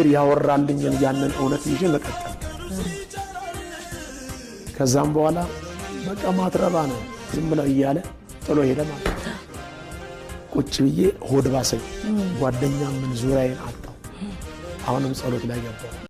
እግዚአብሔር ያወራልኝን ያንን እውነት ይዤ መቀጠል። ከዛም በኋላ በቃ ማትረባ ነው ዝም ብለው እያለ ጥሎ ሄደ ማለት ነው። ቁጭ ብዬ ሆድ ባሰኝ። ጓደኛ ምን ዙሪያዬን አጣሁ። አሁንም ጸሎት ላይ ገባሁ።